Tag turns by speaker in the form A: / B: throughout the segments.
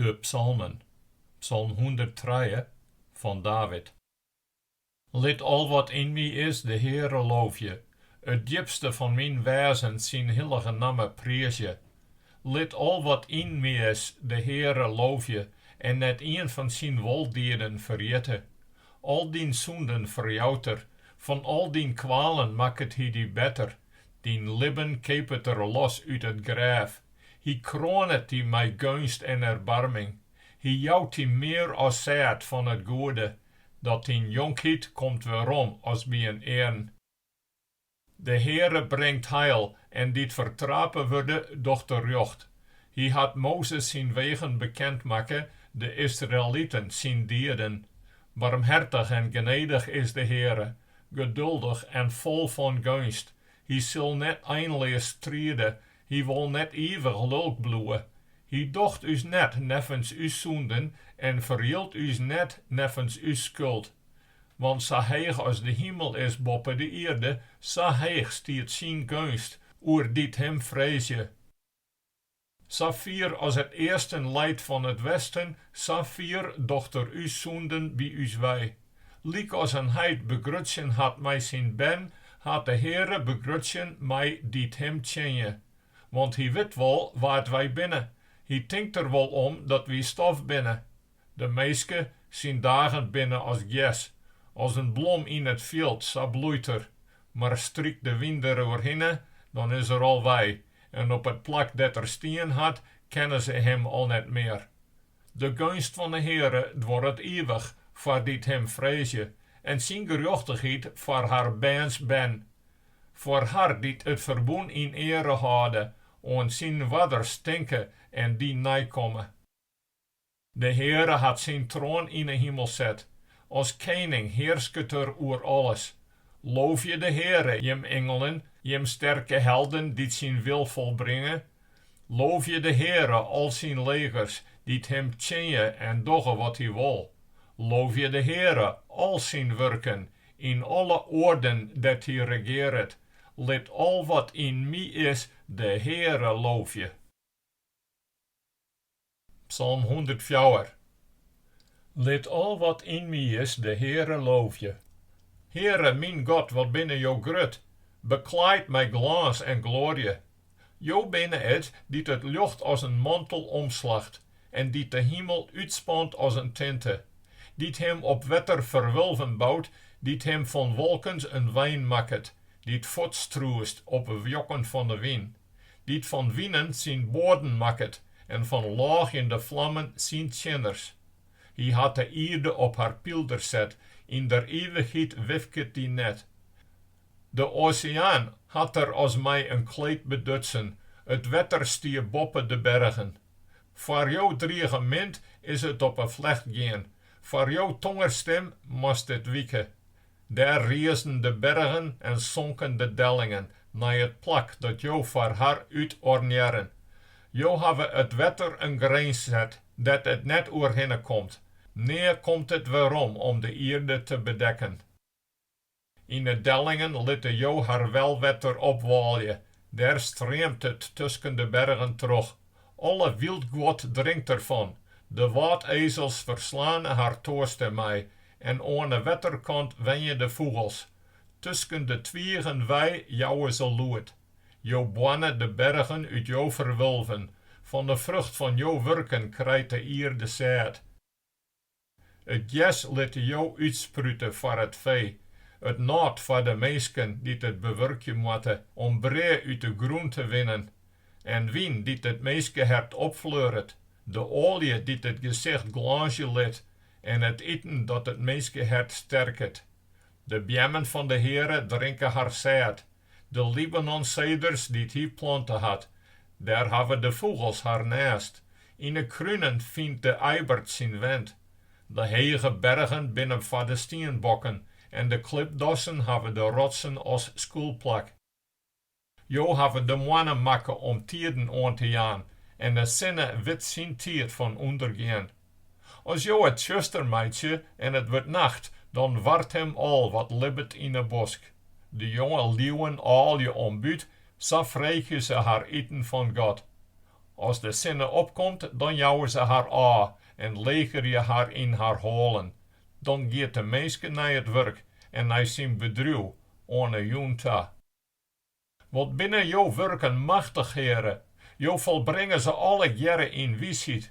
A: De Psalmen, Psalm 103 fan David. Lit al wat yn my is de Heare loovje, it djipste fan myn wêzen syn hillige namme priizje. Lit al wat yn my is de Heare loovje en net ien fan syn woldieden ferjitte. Al dyn sûnden ferjout Er, fan al dyn kwalen makket Hy dy better, dyn libben keapet Er los út it grêf. Hy kroanet dy mei geunst en erbarming, Hy jout dy mear as sêd fan it goede, dat dyn jonkheid komt werom as by in earn. De Heare bringt heil en dy't fertrape wurde, docht Er rjocht. Hy hat Mozes syn wegen bekend makke, de Israeliten syn dieden. Barmhertich en genedich is de Heare, geduldich en fol fan geunst. Hy sil net einleas stride, hy wol net ivich lulk bliuwe. Hy docht ús net neffens ús sûnden en ferjildt ús net neffens ús skuld. Want sa heech as de himel is boppe de ierde, sa heech stiet syn geunst oer dy't Him freezje. Sa fier as it easten leit fan it westen, sa fier docht Er ús sûnden by ús wei. Lykas in heit begrutsjen hat mei syn bern, hat de Heare begrutsjen mei dy't Him tsjinje. Want Hy wit wol wa't wy binne, Hy tinkt der wol om dat wy stof binne. De minske, syn dagen binne as gjers, as in blom yn it fjild, sa bloeit er. Mar strykt de wyn der oerhinne, dan is er al wei, en op it plak dêr't er stien hat, kenne se him al net mear. De geunst fan 'e Heare duorret ivich foar dy't Him freezje, en syn gerjochtichheid foar har berns bern. Foar har dy't it ferbûn yn eare hâlde, oan syn oarders tinke en dy neikomme. De Heare hat syn troan yn 'e himel set, as kening hearsket Er oer alles. Loovje de Heare, jim ingelen, jim sterke helden dy't syn wil folbringe. Loovje de Heare, al syn legers, dy't Him tsjinje en dogge wat Hy wol. Loovje de Heare, al syn wurken, Yn alle oarden dêr't Hy regearet, lit al wat yn my is de Heare loovje. Psalm 104 Lit al wat yn my is de Heare loovje. Heare, myn God, wat binne Jo grut, beklaaid mei glâns en gloarje. Jo binne it dy't it ljocht as in mantel omslacht en dy't de himel útspant as in tinte, dy't him op wetterferwulven bout, dy't him fan wolkens in wein makket, dy't fuortstrûst op 'e wjokken fan 'e wyn, dy't fan winen syn boaden makket en fan lôgjende flammen syn tsjinners. Hy hat de ierde op har pylders set, yn der ivichheid wifket dy net. De oseaan hat Er as mei in kleed bedutsen, it wetter stie boppe de bergen. Foar jo drigemint is it op 'e flecht gien, foar jo tongerstim moast it wike. Dêr riisden de bergen en sonken de dellingen nei it plak dat Jo foar har útornearren. Jo hawwe it wetter in grins set, dêr't it net oerhinne komt, nea komt it werom om de ierde te bedekken. Yn 'e dellingen litte Jo har welwetter opwâlje, dêr streamt it tusken de bergen troch. Alle wyldguod drinkt derfan, de wâldezels ferslane har toarst dermei en oan 'e wetterkant wenje de fûgels. Tusken de twigen wei jouwe se lûd. Jo boarne de bergen út jo ferwulven, fan de frucht fan jo wurken krijt de ierde sêd. It gjers litte Jo útsprute foar it fee, it nôt foar de minsken dy't it bewurkje moatte om brea út de grûn te winnen, en wyn dy't it minskehert opfleuret, de oalje dy't it gesicht glânzje lit en it iten dat it minskehert sterket. De beammen fan de Heare drinke har sêd, De Libanonseders dy't Hy plante hat, dêr hawwe de fûgels har nêst, yn 'e krunen fynt de eibert syn went. De hege bergen binne foar de stienbokken en de klipdassen hawwe de rotsen as skûlplak. Jo hawwe de moanne makke om tiden oan te jaan en de sinne wit syn tiid fan ûndergean. As Jo it tsjuster meitsje en it wurdt nacht, dan wart him al wat libbet yn 'e bosk. De jonge liuwen âlje om bút, sa freegje se har iten fan God. As de sinne opkomt, dan jouwe se har ôf en legerje har yn har hoalen. Dan giet de minske nei it wurk en nei syn bedriuw oan 'e jûn ta. Wat binne jo wurken machtich, Heare! Jo folbringe se allegearre yn wysheid.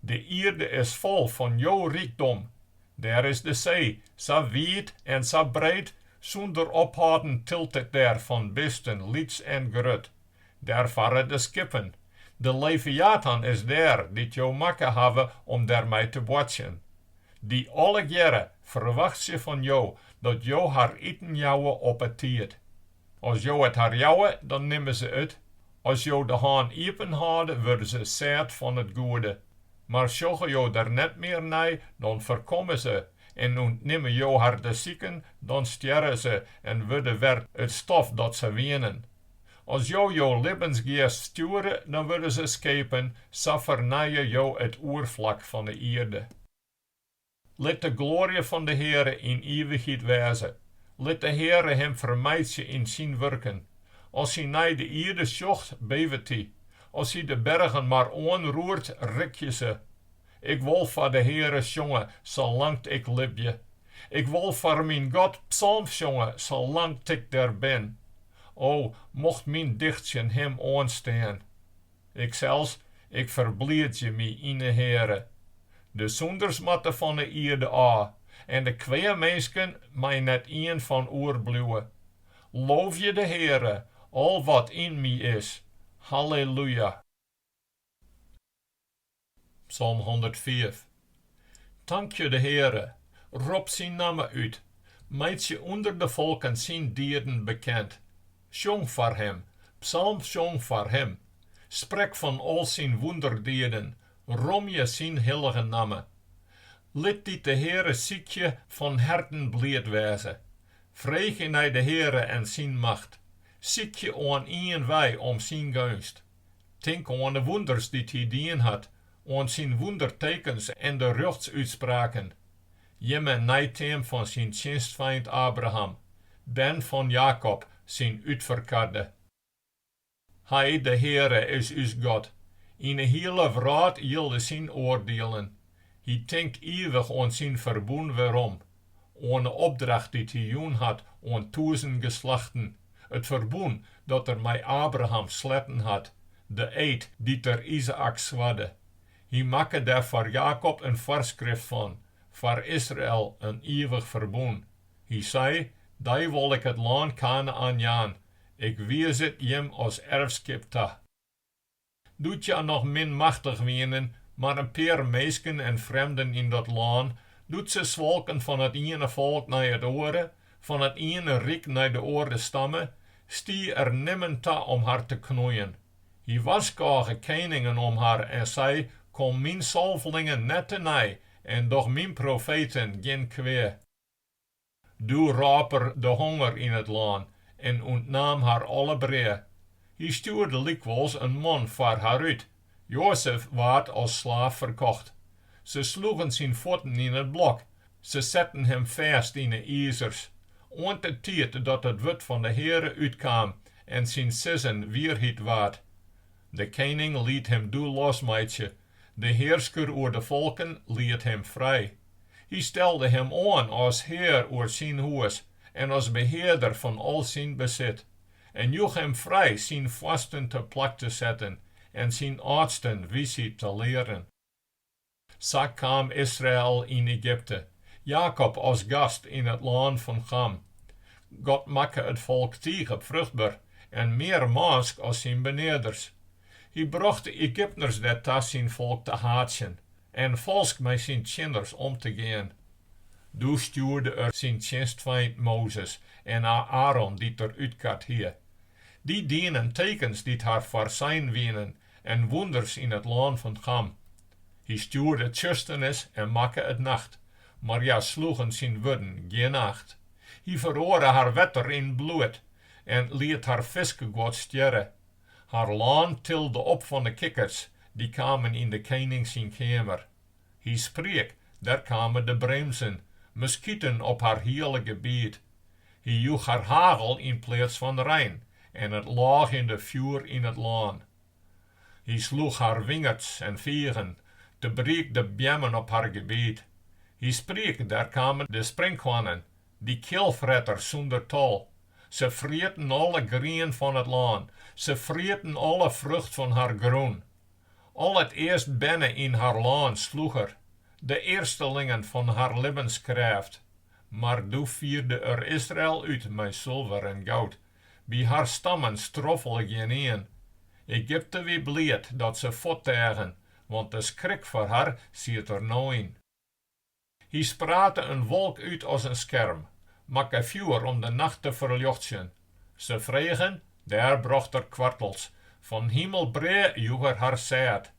A: De ierde is fol fan jo rykdom. Dêr is de see, sa wiid en sa breed, sûnder ophâlden tilt it dêr fan bisten, lyts en grut. Dêr farre de skippen. De Leviatan is dêr, dy't Jo makke hawwe om dermei te boartsjen. Dy allegearre ferwachtsje fan Jo dat Jo har iten jouwe op 'e tiid. As Jo it har jouwe, dan nimme se it. As Jo de hân iepen hâlde, wurde se sêd fan it goede. Mar sjogge Jo der net mear nei, dan ferkomme se, en ûntnimme Jo har de siken, dan stjerre se en wurde wer it stof dat se wienen. As Jo jo libbensgeast stjoere, dan wurde se skepen, sa fernije Jo it oerflak fan 'e ierde. Lit de gloarje fan de Heare yn ivichheid wêze. Lit de Heare him fermeitsje yn syn wurken. As hy nei de ierde sjocht, bevet dy. As hy de bergen mar oanroert, rikje se. Ik wol foar de Heare sjonge, salang't ik libje. Ik wol foar myn God psalmsjonge, salang't ik der bin. O, mocht myn dichtsjen Him oanstean! Iksels, ik ferbliidzje my yn 'e Heare. De sûnders moatte fan 'e ierde ôf, en de kweaminsken mei net ien fan oerbliuwe. Loovje de Heare, al wat yn my is. Halleluja! Psalm 105. Tankje de Heare, rop syn namme út, meitsje ûnder de folken syn dieden bekend. Sjong foar Him, psalmsjong foar Him. Sprek fan al syn wûnderdieden, romje syn hillige namme. Lit dy't de Heare sykje fan herten bliid wêze. Freegje nei de Heare en syn macht, sykje oan ien wei om syn geunst. Tink oan de wûnders dy't Hy dien hat, oan syn wûndertekens en de rjochtsútspraken. Jimme neiteam fan syn tsjinstfeint Abraham, bern fan Jakob, syn útferkarde. Hy, de Heare, is ús God. Yn 'e hiele wrâld jilde syn oardielen. Hy tinkt ivich oan syn ferbûn werom, oan 'e opdracht dy't hy jûn hat oan tûzen geslachten, it ferbûn dat er mei Abraham sletten hat, de eed dy't er Izaäk swarde. Hy makke dêr foar Jakob in foarskrift fan, foar Israel in ivich ferbûn. Hy sei, Dy wol ik it lân Kanaän jaan, ik wiis it jim as erfskip ta. Doe't hja noch minmachtich wienen, mar in pear minsken en frjemden yn dat lân, doe't se swalken fan it iene folk nei it oare, fan it iene ryk nei de oare stamme, stie er nimmen ta om har te knoeien. Hy warskôge keningen om har en sei, Kom myn salvlingen net tenei en doch myn profeten gjin kwea. Doe rôp er de honger yn it lân en ûntnaam har alle brea. Hy stjoerde lykwols in man foar har út, Joazef waard as slaaf ferkocht. Se sloegen syn fuotten yn it blok, se setten him fêst yn 'e izers, oant de tiid dat it wurd fan de Heare útkaam en syn sizzen wierheid waard. De kening liet him doe losmeitsje, de hearsker oer de folken liet him frij. Hy stelde him oan as hear oer syn hûs en as behearder fan al syn besit, en joech him frij syn foarsten te plak te setten en syn âldsten wysheid te learen. Sa kaam Israel yn Egypte, Jakob as gast yn it lân fan Cham. God makke it folk tige fruchtber en mear mânsk as syn benearders. Hy brocht de Egyptners derta syn folk te haatsjen en falsk mei syn tsjinners om te gean. Doe stjoerde er syn tsjinstfeint Mozes en Aäron dy't er útkard hie. Dy dienen tekens dy't har foarsein wienen en wûnders yn it lân fan Cham. Hy stjoerde tsjusternis en makke it nacht, mar hja sloegen syn wurden gjin acht. Hy feroare har wetter yn bloed en liet har fiskguod stjerre. Har lân tilde op fan de kikkerts, dy kamen yn de kening syn keamer. Hy spriek, der kamen de brimzen, muskiten op har hiele gebiet. Hy joech har hagel yn pleats fan rein en it lôgjende fjoer yn it lân. Hy sloech har wingerds en figen, tebriek de beammen op har gebiet. Hy spriek, dêr kamen de sprinkhoannen, dy kealfretters sûnder tal. Se frieten alle grien fan it lân, se frieten alle frucht fan har grûn. Al it earstberne yn har lân sloech er, de earstelingen fan har libbenskrêft. Mar doe fierde er Israel út mei sulver en goud. By har stammen stroffele gjinien. Egypte wie bliid dat se fuortteagen, want de skrik foar har siet der no yn. Hy sprate in wolk út as in skerm, makke fjoer om de nacht te ferljochtsjen. Se fregen, dêr brocht er kwartels, fan himelbrea joech er har sêd.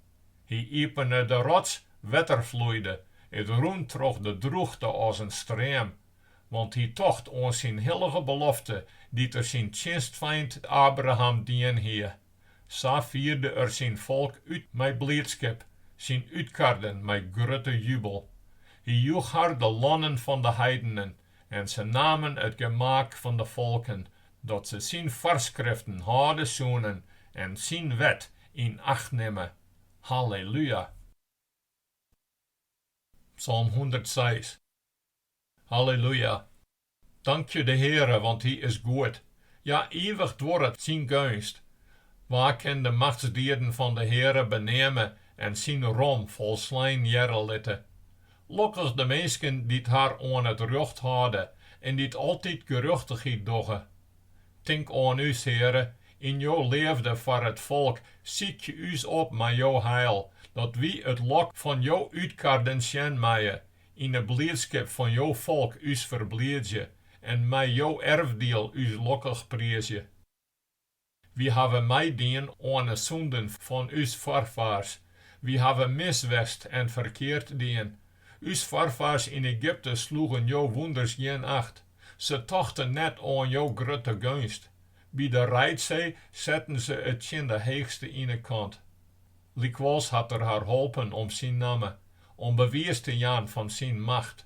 A: Hy iepene de rots, wetter floeide, it rûn troch de drûchte as in stream. Want hy tocht oan syn hillige belofte dy't er syn tsjinstfeint Abraham dien hie. Sa fierde er syn folk út mei bliidskip, syn útkarden mei grutte jubel. Hy joech har de lannen fan de heidenen, en se namen it gemaak fan de folken, dat se syn foarskriften hâlde soenen en syn wet yn acht nimme. Halleluja! Psalm 106. Halleluja! Tankje de Heare, want Hy is goed. Ja, ivich duorret syn geunst. Wa kin de machtsdieden fan de Heare beneame en syn rom folslein hearre litte? Lokkich de minsken dy't har oan it rjocht hâlde en dy't altyd gerjochtichheid dogge. Tink oan ús, Heare, yn jo leafde foar it folk, sykje ús op mei jo heil, dat wy it lok fan jo útkarden sjen meie, yn 'e bliidskip fan jo folk ús ferbliidzje en mei jo erfdiel ús lokkich priizje. Wy hawwe meidien oan 'e sûnden fan ús foarfaars, wy hawwe mis west en ferkeard dien. Us foarfaars yn Egypte sloegen jo wûnders gjin acht, se tochten net oan jo grutte geunst. By de Reidsee setten se it tsjin de Heechste yn 'e kant. Lykwols hat er har holpen om syn namme, om bewiis te jaan fan syn macht.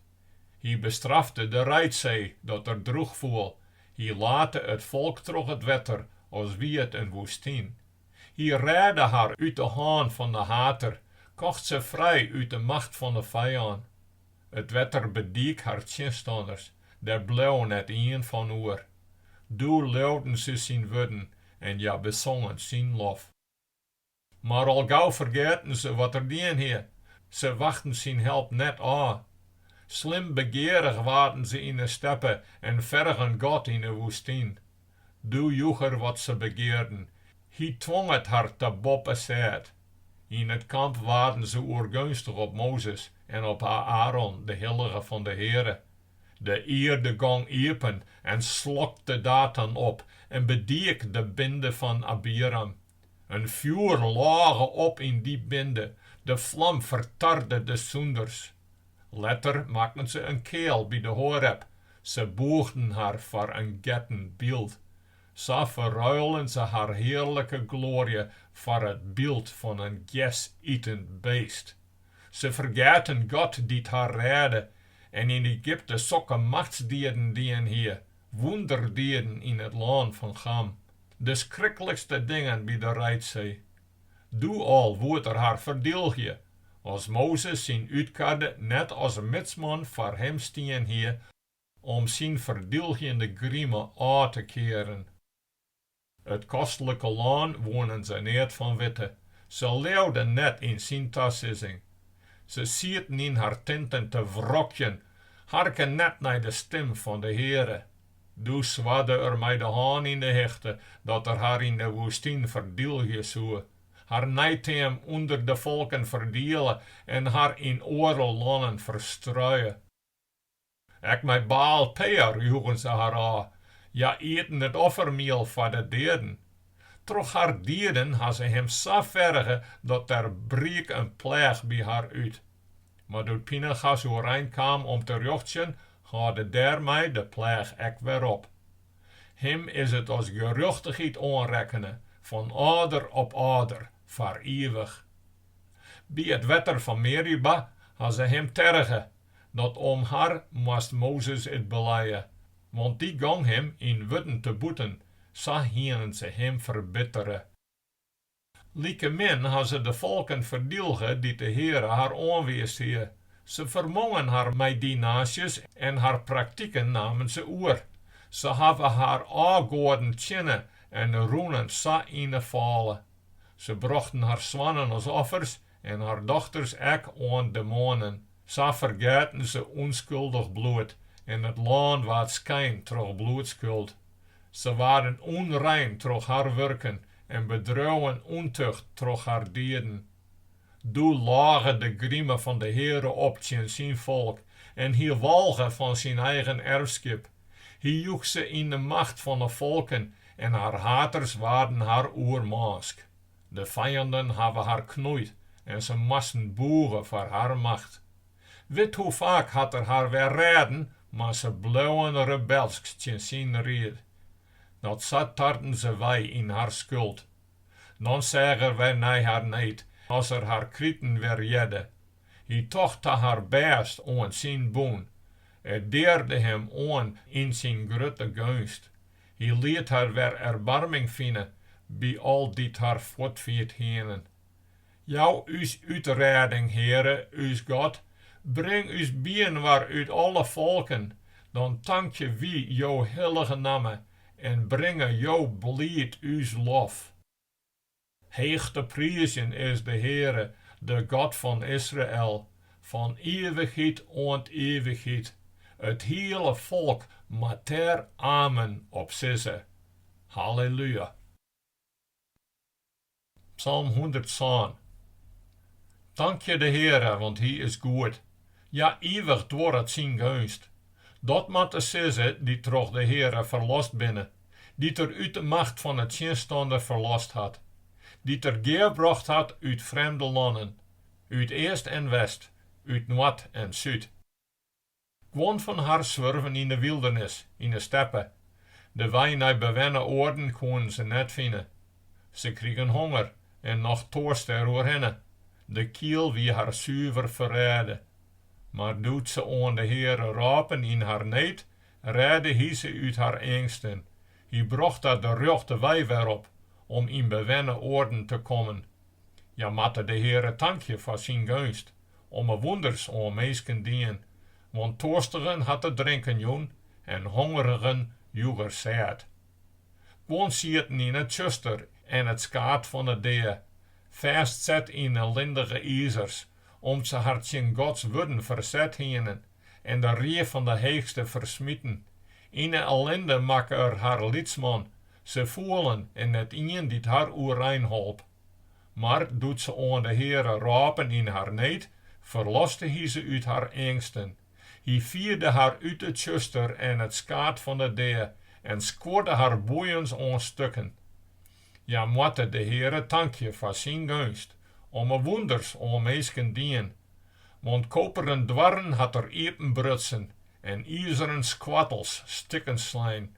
A: Hy bestrafte de Reidsee, dat er drûch foel, hy late it folk troch it wetter as wie it in woestyn. Hy rêde har út de hân fan de hater, kocht se frij út de macht fan de fijân. It wetter bediek har tsjinstanners, der bleau net ien fan oer. Doe leauden se syn wurden en hja besongen syn lof. Mar al gau fergeaten se wat er dien hie, se wachten syn help net ôf. Slim begearich waarden se yn 'e steppe en fergen God yn 'e woestyn. Doe joech er wat se begearden, hy twong it har ta boppesêd. Yn it kamp waarden se oergeunstich op Mozes en op Aäron, de hillige fan de Heare. De ierde gong iepen en slokte Datan op en bediek de binde fan Abiram. In fjoer lôge op yn dy binde, de flam fertarde de sûnders. Letter makken se in keal by de Horeb, se bûgden har foar in getten byld. Sa ferruilen se har hearlike gloarje foar it byld fan in gers-itend beest. Se fergeaten God dy't har rêde en yn Egypte sokke machtsdieden dien hie, wûnderdieden yn it lân fan Cham, de skriklikste dingen by de Reidsee. Doe al woed er har ferdylgje, as Mozes syn útkarde net as midsman foar him stien hie om syn ferdylgjende grime ôf te kearen. It kostlike lân woenen se neat fan witte, se leauden net yn syn tasizzing. Se sieten yn har tinten te wrokjen, harken net nei de stim fan de Heare. Doe swarde er mei de hân yn de hichte, dat er har yn de woestyn ferdylgje soe, har neiteam ûnder de folken ferdiele en har yn oare lannen ferstruie. Ek mei Baäl Peor joegen se har ôf, hja ieten it offermiel foar de deaden. Troch har dieden ha se him sa ferge dat der briek in pleach by har út. Mar doe't Pinechas oerein kaam om te rjochtsjen, hâlde dêrmei de pleach ek wer op. Him is it as gerjochtichheid oanrekkene, fan âlder op âlder, foar ivich. By it wetter fan Meriba ha se him terge, Dat om har moast Mozes it belije, want dy gong him yn wurden te bûten, sa hienen se him ferbittere. Likemin ha se de folken ferdylge dy't de Heare har oanwiisd hie. Se fermongen har mei dy naasjes en har praktiken namen se oer. Se hawwe har ôfgoaden tsjinne en rûnen sa yn 'e fâle. Se brochten har soannen as offers en har dochters ek oan demoanen. Sa fergeaten se ûnskuldich bloed en it lân waard skeind troch bloedskuld. Se waarden ûnrein troch har wurken en bedreauwen ûntucht troch har dieden. Doe lôge de grime fan de Heare op tsjin syn folk en hy walge fan syn eigen erfskip. Hy joech se yn de macht fan 'e folken en har haters waarden har oermânsk. De fijanden hawwe har knoeid en se moasten bûge foar har macht. Withoefaak hat er har wer rêden, mar se bleauwen rebelsk tsjin syn ried. Dat sa tarden se wei yn har skuld. Dan seach er wer nei har need, as er har kriten wer hearde. Hy tocht ta har bêst oan syn bûn. It dearde him oan yn syn grutte geunst. Hy liet har wer erbarming fine by al dy't har fuortfierd hienen. Jou ús útrêding, Heare, ús God, bring ús byinoar út alle folken, dan tankje wy jo hillige namme en bringe jo bliid ús lof. Heech te priizjen is de Heare, de God fan Israel, fan ivichheid oant ivichheid. It hiele folk moat dêr amen op sizze. Halleluja. Psalm 107. Tankje de Heare, want Hy is goed. Ja, ivich duorret syn geunst. Dat moatte sizze dy't troch de Heare ferlost binne, dy't Er út de macht fan 'e tsjinstanner ferlost hat, dy't Er gearbrocht hat út frjemde lannen, út east en west, út noard en súd. Guon fan har swurven yn 'e wyldernis, yn 'e steppe. De wei nei bewenne oarden koenen se net fine. Se krigen honger en noch toarst dêroerhinne. De kiel wie har suver ferrêde. Mar doe't se oan de Heare rôpen yn har need, rêde Hy se út har eangsten. Hy brocht har de rjochte wei wer op, om yn bewenne oarden te kommen. Hja moatte de Heare tankje foar syn geunst, om 'e wûnders oan minsken dien, want toarstigen hat er drinken jûn en hongerigen joech er sêd. Guon sieten yn it tsjuster en it skaad fan 'e dea, fêstset yn ellindige izers, om't se har tsjin Gods wurden ferset hienen en de rie fan de Heechste fersmieten. Yn 'e ellinde makke er har lytsman, se foelen en net ien dy't har oerein holp. Mar doe't se oan de Heare rôpen yn har need, ferloste Hy se út har eangsten. Hy fierde har út it tsjuster en it skaad fan 'e dea en skuorde har boeiens oan stikken. Hja moatte de Heare tankje foar syn geunst, om 'e wûnders oan minsken dien. Want koperen doarren hat Er iepenbrutsen en izeren skoattels stikken slein.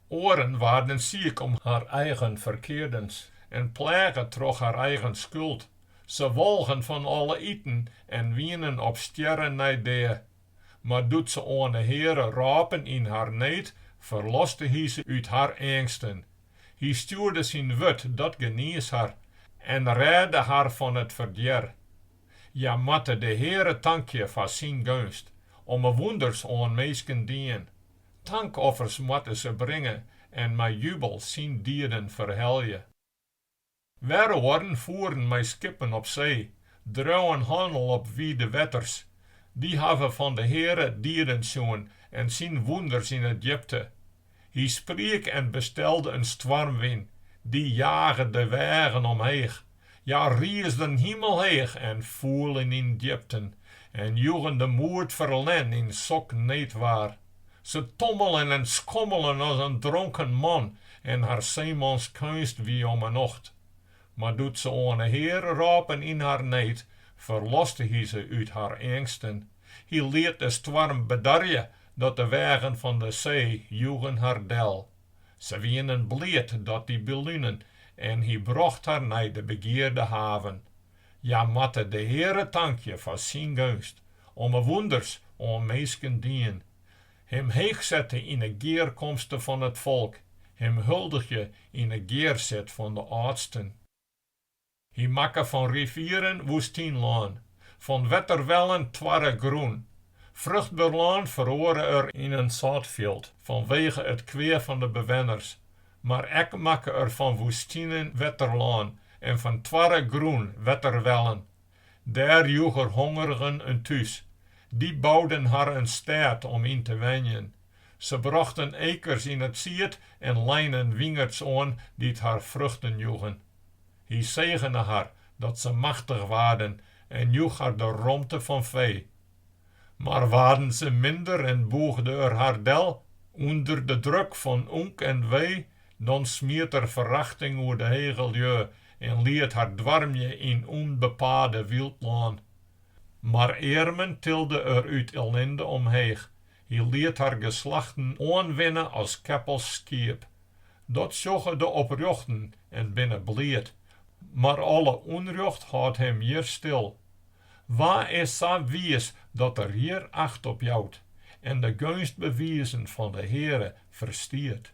A: Oaren waarden siik om har eigen ferkeardens en pleage troch har eigen skuld. Se walgen fan alle iten en wienen op stjerren nei dea. Mar doe't se oan de Heare rôpen yn har need, ferloste Hy se út har eangsten. Hy stjoerde syn wurd, dat genies har, en rêde har fan it ferdjer. Hja moatte de Heare tankje foar syn geunst, om 'e wûnders oan minsken dien. Tankoffers moatte se bringe en mei jubel syn dieden ferhelje. Wer oaren foeren mei skippen op see, dreauwen hannel op wide wetters. Dy hawwe fan de Heare dieden sjoen en syn wûnders yn 'e djipte. Hy spriek en bestelde in stoarmwyn, dy jage de weagen omheech. Hja riisden himelheech en foelen yn djipten en joegen de moed ferlern yn sok needwaar. Se tommelen en skommelen as in dronken man en har seemanskeunst wie om 'e nocht. Mar doe't se oan 'e Hear rôpen yn har need, ferloste Hy se út har eangsten. Hy liet de stoarm bedarje, dat de weagen fan de see joegen har del. Se wienen bliid dat dy belunen en Hy brocht har nei de begearde haven. Hja moatte de Heare tankje foar syn geunst, om 'e wûnders oan minsken dien. Him heechsette yn 'e gearkomste fan it folk, Him huldigje yn 'e gearsit fan de âldsten. Hy makke fan rivieren woestynlân, fan wetterwellen toarre grûn. Fruchtber lân feroare er yn in sâltfjild fanwege it kwea fan de bewenners. Mar ek makke er fan woestinen wetterlân en fan toarre grûn wetterwellen. Dêr joech er hongerigen in thús. Dy bouden har in stêd om yn te wenjen. Se brochten ekers yn it sied en leinen wyngerds oan dy't har fruchten joegen. Hy segene har, dat se machtich waarden en joech har de romte fan fee. Mar waarden se minder en bûgde er har del ûnder de druk fan ûnk en wee, dan smiet er ferachting oer de hege lju en liet har doarmje yn ûnbepade wyldlân. Mar earmen tilde er út ellinde omheech, hy liet har geslachten oanwinne as keppels skiep. Dat sjogge de oprjochten en binne bliid, mar alle ûnrjocht hâldt him hjir stil. Wa is sa wiis dat er hjir acht op jout en de geunstbewizen fan de Heare ferstiet?